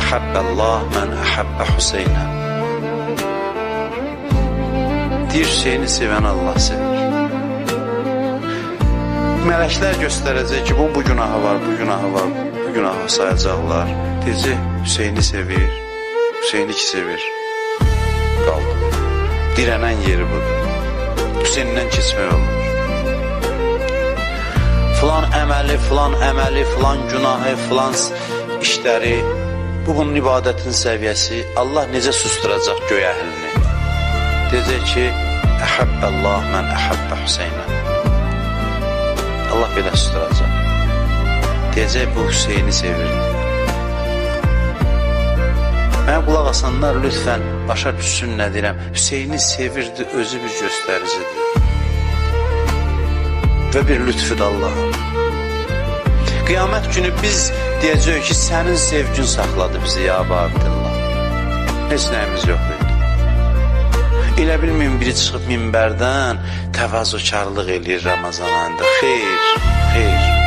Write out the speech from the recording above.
Əhəbbəllah mən əhəbbə Hüseynə. Deyir, Hüseyni sevən Allah sevir. Mələklər göstərəcək ki, bunun bu günahı var, bu günahı var, bu günahı sayacaqlar. Deyəcək, Hüseyni sevir, Hüseyni ki sevir. Qaldı. Dirənən yeri budur. Hüseyndən keçmək olmur. Filan əməli, filan əməli, filan günahı, filan işləri, bu bunun ibadətin səviyyəsi. Allah necə susturacaq göy əhlini? Deyəcək ki, Əhəbbəllah mən əhəbbə Hüseynə. Allah belə susturacaq. Deyəcək, bu Hüseyni sevirdi. Mənə qulaq asanlar lütfən başa düşsün nə deyirəm. Hüseyni sevirdi, özü bir göstəricidir. Və bir lütfüdür Allahın. Qiyamət günü biz deyəcəyik ki, sənin sevgin saxladı bizi ya Əba Abdullah. Heç nəyimiz yox idi. Elə bilməyin biri çıxıb minbərdən təvazökarlıq eləyir Ramazan ayında. Xeyr, xeyr.